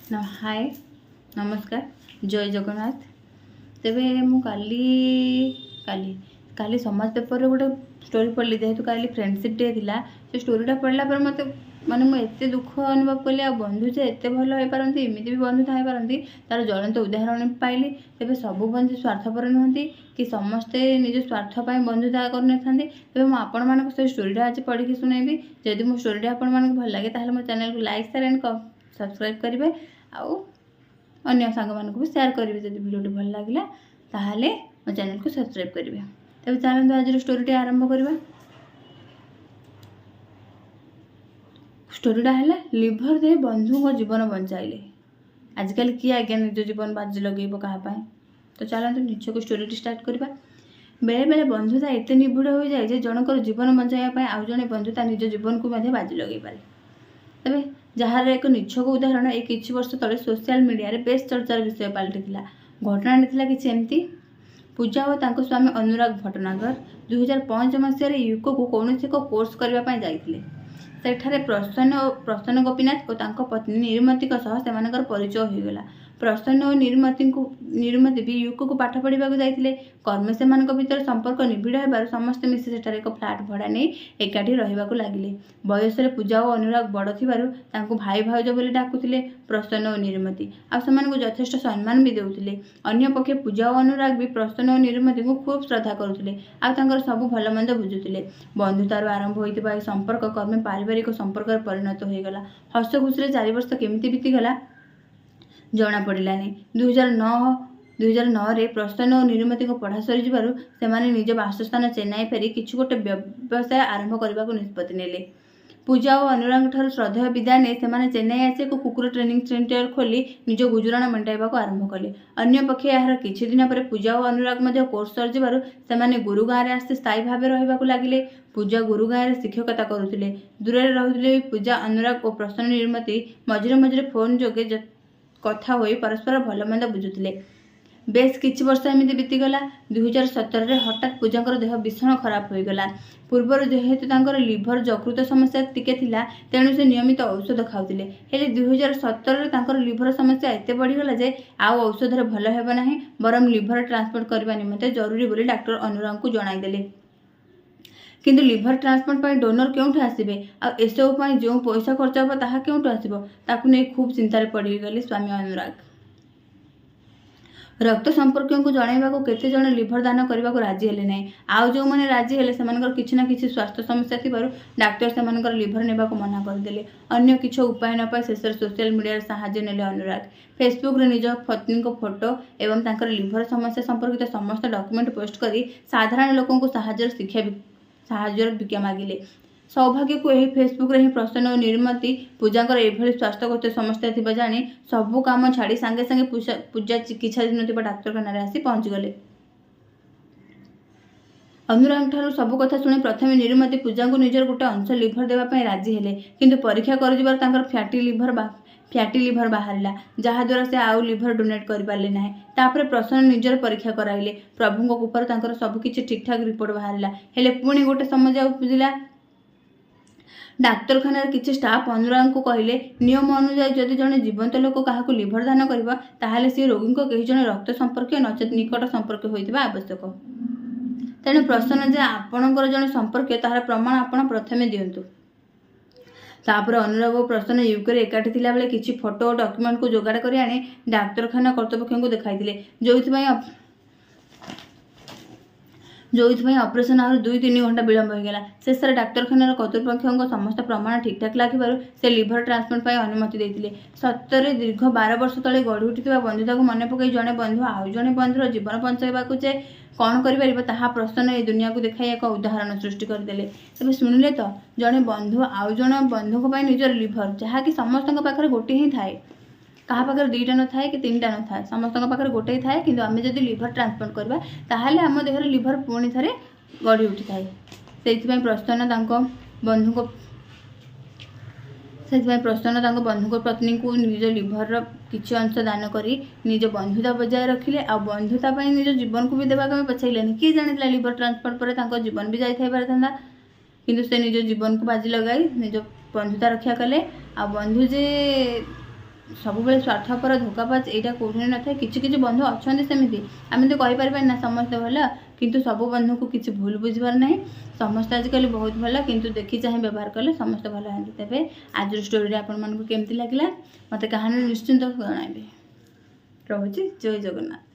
ହାଏ, ନମସ୍କାର, ଜୟ ଜଗନ୍ନାଥ। ତେବେ ମୁଁ କାଲି କାଲି କାଲି ସମାଜ ପେପରରେ ଗୋଟେ ଷ୍ଟୋରି ପଢ଼ିଲି। ଯେହେତୁ କାଲି ଫ୍ରେଣ୍ଡସିପ୍ ଡେ ଥିଲା, ସେ ଷ୍ଟୋରିଟା ପଢ଼ିଲା ପରେ ମୋତେ ମାନେ ମୁଁ ଏତେ ଦୁଃଖ ଅନୁଭବ କଲି। ଆଉ ବନ୍ଧୁ ଯେ ଏତେ ଭଲ ହେଇପାରନ୍ତି, ଏମିତି ବି ବନ୍ଧୁ ଥାଇପାରନ୍ତି, ତା'ର ଜ୍ୱଳନ୍ତ ଉଦାହରଣ ପାଇଲି। ତେବେ ସବୁ ବନ୍ଧୁ ସ୍ୱାର୍ଥପର ନୁହନ୍ତି କି ସମସ୍ତେ ନିଜ ସ୍ୱାର୍ଥ ପାଇଁ ବନ୍ଧୁତା କରିନଥାନ୍ତି। ତେବେ ମୁଁ ଆପଣମାନଙ୍କୁ ସେ ଷ୍ଟୋରିଟା ଆଜି ପଢ଼ିକି ଶୁଣାଇବି। ଯଦି ମୋ ଷ୍ଟୋରିଟା ଆପଣମାନଙ୍କୁ ଭଲ ଲାଗେ, ତାହେଲେ ମୋ ଚ୍ୟାନେଲକୁ ଲାଇକ୍, ସେୟାର ଆଣ୍ଡ ସବସ୍କ୍ରାଇବ୍ କରିବେ ଆଉ ଅନ୍ୟ ସାଙ୍ଗମାନଙ୍କୁ ବି ସେୟାର କରିବେ। ଯଦି ଭିଡ଼ିଓଟି ଭଲ ଲାଗିଲା, ତାହେଲେ ମୋ ଚ୍ୟାନେଲକୁ ସବସ୍କ୍ରାଇବ୍ କରିବେ। ତେବେ ଚାଲନ୍ତୁ, ଆଜିର ଷ୍ଟୋରିଟି ଆରମ୍ଭ କରିବା। ଷ୍ଟୋରିଟା ହେଲା ଲିଭର ଦେଇ ବନ୍ଧୁଙ୍କ ଜୀବନ ବଞ୍ଚାଇଲେ। ଆଜିକାଲି କିଏ ଆଜ୍ଞା ନିଜ ଜୀବନ ବାଜି ଲଗେଇବ କାହା ପାଇଁ? ତ ଚାଲନ୍ତୁ, ନିଛକ ଷ୍ଟୋରିଟି ଷ୍ଟାର୍ଟ କରିବା। ବେଳେବେଳେ ବନ୍ଧୁତା ଏତେ ନିବିଡ଼ ହୋଇଯାଏ ଯେ ଜଣଙ୍କର ଜୀବନ ବଞ୍ଚାଇବା ପାଇଁ ଆଉ ଜଣେ ବନ୍ଧୁ ତା ନିଜ ଜୀବନକୁ ମଧ୍ୟ ବାଜି ଲଗେଇ ପାରେ। ତେବେ ଯାହାର ଏକ ନିଛକ ଉଦାହରଣ ଏଇ କିଛି ବର୍ଷ ତଳେ ସୋସିଆଲ ମିଡ଼ିଆରେ ବେଶ ଚର୍ଚ୍ଚାର ବିଷୟ ପାଲଟିଥିଲା। ଘଟଣାଟି ଥିଲା କିଛି ଏମିତି। ପୂଜା ଓ ତାଙ୍କ ସ୍ୱାମୀ ଅନୁରାଗ ଭଟନାଗର 2005 ମସିହାରେ ୟୁକେକୁ କୌଣସି ଏକ କୋର୍ସ କରିବା ପାଇଁ ଯାଇଥିଲେ। ସେଠାରେ ପ୍ରସନ୍ନ ଗୋପୀନାଥ ଓ ତାଙ୍କ ପତ୍ନୀ ନିରୁମତୀଙ୍କ ସହ ସେମାନଙ୍କର ପରିଚୟ ହୋଇଗଲା। ପ୍ରସନ୍ନ ଓ ନିରୁମତୀ ବି ୟୁକେକୁ ପାଠ ପଢ଼ିବାକୁ ଯାଇଥିଲେ। କ୍ରମେ ସେମାନଙ୍କ ଭିତରେ ସମ୍ପର୍କ ନିବିଡ଼ ହେବାରୁ ସମସ୍ତେ ମିଶି ସେଠାରେ ଏକ ଫ୍ଲାଟ୍ ଭଡ଼ା ନେଇ ଏକାଠି ରହିବାକୁ ଲାଗିଲେ। ବୟସରେ ପୂଜା ଓ ଅନୁରାଗ ବଡ଼ ଥିବାରୁ ତାଙ୍କୁ ଭାଇ ଭାଉଜ ବୋଲି ଡାକୁଥିଲେ ପ୍ରସନ୍ନ ଓ ନିରୁମତୀ, ଆଉ ସେମାନଙ୍କୁ ଯଥେଷ୍ଟ ସମ୍ମାନ ବି ଦେଉଥିଲେ। ଅନ୍ୟପକ୍ଷେ ପୂଜା ଓ ଅନୁରାଗ ବି ପ୍ରସନ୍ନ ଓ ନିରୁମତୀଙ୍କୁ ଖୁବ୍ ଶ୍ରଦ୍ଧା କରୁଥିଲେ ଆଉ ତାଙ୍କର ସବୁ ଭଲମନ୍ଦ ବୁଝୁଥିଲେ। ବନ୍ଧୁତାରୁ ଆରମ୍ଭ ହୋଇଥିବା ଏହି ସମ୍ପର୍କ କ୍ରମେ ପାରିବାରିକ ସମ୍ପର୍କରେ ପରିଣତ ହୋଇଗଲା। ହସ ଖୁସିରେ 4 ବର୍ଷ କେମିତି ବିତିଗଲା, ଜଣାପଡ଼ିଲାନି। 2009ରେ ପ୍ରସନ୍ନ ଓ ନିରୁମତୀଙ୍କ ପଢ଼ା ସରିଯିବାରୁ ସେମାନେ ନିଜ ବାସସ୍ଥାନ ଚେନ୍ନାଇ ଫେରି କିଛି ଗୋଟେ ବ୍ୟବସାୟ ଆରମ୍ଭ କରିବାକୁ ନିଷ୍ପତ୍ତି ନେଲେ। ପୂଜା ଓ ଅନୁରାଗଙ୍କଠାରୁ ଶ୍ରଦ୍ଧେୟ ବିଦାୟ ନେଇ ସେମାନେ ଚେନ୍ନାଇ ଆସି ଏକ କୁକୁର ଟ୍ରେନିଂ ସେଣ୍ଟର ଖୋଲି ନିଜ ଗୁଜୁରାଣ ମେଣ୍ଟାଇବାକୁ ଆରମ୍ଭ କଲେ। ଅନ୍ୟପକ୍ଷେ ଏହାର କିଛି ଦିନ ପରେ ପୂଜା ଓ ଅନୁରାଗ ମଧ୍ୟ କୋର୍ସ ସରିଯିବାରୁ ସେମାନେ ଗୁରୁଗାଁରେ ଆସି ସ୍ଥାୟୀ ଭାବେ ରହିବାକୁ ଲାଗିଲେ। ପୂଜା ଗୁରୁଗାଁରେ ଶିକ୍ଷକତା କରୁଥିଲେ। ଦୂରରେ ରହୁଥିଲେ ବି ପୂଜା, ଅନୁରାଗ ଓ ପ୍ରସନ୍ନ ନିରୁମତୀ ମଝିରେ ମଝିରେ ଫୋନ୍ ଯୋଗେ କଥା ହୋଇ ପରସ୍ପର ଭଲମନ୍ଦ ବୁଝୁଥିଲେ। ବେଶ କିଛି ବର୍ଷ ଏମିତି ବିତିଗଲା। 2017ରେ ହଠାତ୍ ପୂଜାଙ୍କର ଦେହ ଭୀଷଣ ଖରାପ ହୋଇଗଲା। ପୂର୍ବରୁ ଯେହେତୁ ତାଙ୍କର ଲିଭର, ଯକୃତ ସମସ୍ୟା ଟିକେ ଥିଲା, ତେଣୁ ସେ ନିୟମିତ ଔଷଧ ଖାଉଥିଲେ। ହେଲେ 2017ରେ ତାଙ୍କର ଲିଭର ସମସ୍ୟା ଏତେ ବଢ଼ିଗଲା ଯେ ଆଉ ଔଷଧରେ ଭଲ ହେବ ନାହିଁ, ବରଂ ଲିଭର ଟ୍ରାନ୍ସପ୍ଲାଣ୍ଟ କରିବା ନିମନ୍ତେ ଜରୁରୀ ବୋଲି ଡାକ୍ତର ଅନୁରାଗଙ୍କୁ ଜଣାଇଦେଲେ। କିନ୍ତୁ ଲିଭର ଟ୍ରାନ୍ସପ୍ଲାଣ୍ଟ ପାଇଁ ଡୋନର କେଉଁଠୁ ଆସିବେ ଆଉ ଏସବୁ ପାଇଁ ଯେଉଁ ପଇସା ଖର୍ଚ୍ଚ ହେବ, ତାହା କେଉଁଠୁ ଆସିବ, ତାକୁ ନେଇ ଖୁବ୍ ଚିନ୍ତାରେ ପଡ଼ିଗଲେ ସ୍ୱାମୀ ଅନୁରାଗ। ରକ୍ତ ସମ୍ପର୍କୀୟଙ୍କୁ ଜଣାଇବାକୁ କେତେ ଜଣ ଲିଭର ଦାନ କରିବାକୁ ରାଜି ହେଲେ ନାହିଁ। ଆଉ ଯେଉଁମାନେ ରାଜି ହେଲେ, ସେମାନଙ୍କର କିଛି ନା କିଛି ସ୍ୱାସ୍ଥ୍ୟ ସମସ୍ୟା ଥିବାରୁ ଡାକ୍ତର ସେମାନଙ୍କର ଲିଭର ନେବାକୁ ମନା କରିଦେଲେ। ଅନ୍ୟ କିଛି ଉପାୟ ନ ପାଇ ଶେଷରେ ସୋସିଆଲ ମିଡ଼ିଆର ସାହାଯ୍ୟ ନେଲେ ଅନୁରାଗ। ଫେସବୁକରେ ନିଜ ପତ୍ନୀଙ୍କ ଫଟୋ ଏବଂ ତାଙ୍କର ଲିଭର ସମସ୍ୟା ସମ୍ପର୍କିତ ସମସ୍ତ ଡକ୍ୟୁମେଣ୍ଟ ପୋଷ୍ଟ କରି ସାଧାରଣ ଲୋକଙ୍କୁ ସାହାଯ୍ୟର ଭିକ୍ଷା ମାଗିଲେ। ସୌଭାଗ୍ୟକୁ ଏହି ଫେସବୁକରେ ହିଁ ପ୍ରସନ୍ନ ଓ ନିରୁମତୀ ପୂଜାଙ୍କର ଏଭଳି ସ୍ୱାସ୍ଥ୍ୟଗତ ସମସ୍ୟା ଥିବା ଜାଣି ସବୁ କାମ ଛାଡ଼ି ସାଙ୍ଗେ ସାଙ୍ଗେ ପୂଜା ଚିକିତ୍ସାଧୀନ ଥିବା ଡାକ୍ତରଖାନାରେ ଆସି ପହଞ୍ଚିଗଲେ। ଅନୁରାଗଠାରୁ ସବୁ କଥା ଶୁଣି ପ୍ରଥମେ ନିରୁମତୀ ପୂଜାଙ୍କୁ ନିଜର ଗୋଟେ ଅଂଶ ଲିଭର ଦେବା ପାଇଁ ରାଜି ହେଲେ। କିନ୍ତୁ ପରୀକ୍ଷା କରାଯିବାରୁ ତାଙ୍କର ଫ୍ୟାଟି ଲିଭର ବାହାରିଲା, ଯାହାଦ୍ୱାରା ସେ ଆଉ ଲିଭର ଡୋନେଟ୍ କରିପାରିଲେ ନାହିଁ। ତାପରେ ପ୍ରସନ୍ନ ନିଜର ପରୀକ୍ଷା କରାଇଲେ। ପ୍ରଭୁଙ୍କ କୃପାରୁ ତାଙ୍କର ସବୁ କିଛି ଠିକ୍ଠାକ୍ ରିପୋର୍ଟ ବାହାରିଲା। ହେଲେ ପୁଣି ଗୋଟେ ସମସ୍ୟା ଉପୁଜିଲା। ଡାକ୍ତରଖାନାର କିଛି ଷ୍ଟାଫ୍ ଅନୁରାଗଙ୍କୁ କହିଲେ, ନିୟମ ଅନୁଯାୟୀ ଯଦି ଜଣେ ଜୀବନ୍ତ ଲୋକ କାହାକୁ ଲିଭର ଦାନ କରିବ, ତାହେଲେ ସିଏ ରୋଗୀଙ୍କ କେହି ଜଣେ ରକ୍ତ ସମ୍ପର୍କୀୟ ନଚେତ୍ ନିକଟ ସମ୍ପର୍କୀୟ ହୋଇଥିବା ଆବଶ୍ୟକ। ତେଣୁ ପ୍ରସନ୍ନ ଯେ ଆପଣଙ୍କର ଜଣେ ସମ୍ପର୍କୀୟ, ତାହାର ପ୍ରମାଣ ଆପଣ ପ୍ରଥମେ ଦିଅନ୍ତୁ। ତାପରେ ଅନୁରାଗ ଓ ପ୍ରସନ୍ନ ୟୁକେରେ ଏକାଠି ଥିଲାବେଳେ କିଛି ଫଟୋ ଓ ଡକ୍ୟୁମେଣ୍ଟକୁ ଯୋଗାଡ଼ କରି ଆଣି ଡାକ୍ତରଖାନା କର୍ତ୍ତୃପକ୍ଷଙ୍କୁ ଦେଖାଇଥିଲେ, ଯେଉଁଥିପାଇଁ ଯେଉଁଥିପାଇଁ ଅପରେସନ୍ ଆହୁରି 2-3 ଘଣ୍ଟା ବିଳମ୍ବ ହୋଇଗଲା। ଶେଷରେ ଡାକ୍ତରଖାନାର କର୍ତ୍ତୃପକ୍ଷଙ୍କ ସମସ୍ତ ପ୍ରମାଣ ଠିକ୍ଠାକ୍ ଲାଗିବାରୁ ସେ ଲିଭର ଟ୍ରାନ୍ସପ୍ଲାଣ୍ଟ ପାଇଁ ଅନୁମତି ଦେଇଥିଲେ। ସତରେ ଦୀର୍ଘ 12 ବର୍ଷ ତଳେ ଗଢ଼ି ଉଠିଥିବା ବନ୍ଧୁତାକୁ ମନେ ପକାଇ ଜଣେ ବନ୍ଧୁ ଆଉ ଜଣେ ବନ୍ଧୁର ଜୀବନ ବଞ୍ଚାଇବାକୁ ଯେ କ'ଣ କରିପାରିବ, ତାହା ପ୍ରସନ୍ନ ଏ ଦୁନିଆକୁ ଦେଖାଇ ଏକ ଉଦାହରଣ ସୃଷ୍ଟି କରିଦେଲେ। ତେବେ ଶୁଣିଲେ ତ, ଜଣେ ବନ୍ଧୁ ଆଉ ଜଣେ ବନ୍ଧୁଙ୍କ ପାଇଁ ନିଜର ଲିଭର, ଯାହାକି ସମସ୍ତଙ୍କ ପାଖରେ ଗୋଟିଏ ହିଁ ଥାଏ, କାହା ପାଖରେ ଦୁଇଟା ନଥାଏ କି ତିନିଟା ନଥାଏ, ସମସ୍ତଙ୍କ ପାଖରେ ଗୋଟେ ଥାଏ। କିନ୍ତୁ ଆମେ ଯଦି ଲିଭର ଟ୍ରାନ୍ସପ୍ଲାଣ୍ଟ କରିବା, ତାହେଲେ ଆମ ଦେହରେ ଲିଭର ପୁଣି ଥରେ ଗଢ଼ି ଉଠିଥାଏ। ସେଇଥିପାଇଁ ପ୍ରସନ୍ନ ତାଙ୍କ ବନ୍ଧୁଙ୍କ ପତ୍ନୀଙ୍କୁ ନିଜ ଲିଭରର କିଛି ଅଂଶ ଦାନ କରି ନିଜ ବନ୍ଧୁତା ବଜାୟ ରଖିଲେ। ଆଉ ବନ୍ଧୁତା ପାଇଁ ନିଜ ଜୀବନକୁ ବି ଦେବାକୁ ଆମେ ପଛାଇଲେନି। କିଏ ଜାଣିଥିଲା, ଲିଭର ଟ୍ରାନ୍ସପ୍ଲାଣ୍ଟ ପରେ ତାଙ୍କ ଜୀବନ ବି ଯାଇଥାଇ ପାରିଥାନ୍ତା। କିନ୍ତୁ ସେ ନିଜ ଜୀବନକୁ ବାଜି ଲଗାଇ ନିଜ ବନ୍ଧୁତା ରକ୍ଷା କଲେ। ଆଉ ବନ୍ଧୁ ଯେ ସବୁବେଳେ ସ୍ୱାର୍ଥପର, ଧୋକାବାଜ ଏଇଟା କେଉଁଠି ନଥାଏ। କିଛି କିଛି ବନ୍ଧୁ ଅଛନ୍ତି ସେମିତି, ଆମେ ତ କହିପାରିବାନି ନା ସମସ୍ତେ ଭଲ। କିନ୍ତୁ ସବୁ ବନ୍ଧୁଙ୍କୁ କିଛି ଭୁଲ ବୁଝିବାର ନାହିଁ। ସମସ୍ତେ ଆଜିକାଲି ବହୁତ ଭଲ, କିନ୍ତୁ ଦେଖି ଚାହିଁ ବ୍ୟବହାର କଲେ ସମସ୍ତେ ଭଲ ହୁଅନ୍ତି। ତେବେ ଆଜିର ଷ୍ଟୋରିଟା ଆପଣମାନଙ୍କୁ କେମିତି ଲାଗିଲା, ମୋତେ କାହାଣୀ ନିଶ୍ଚିନ୍ତ ଜଣାଇବେ। ରହୁଛି, ଜୟ ଜଗନ୍ନାଥ।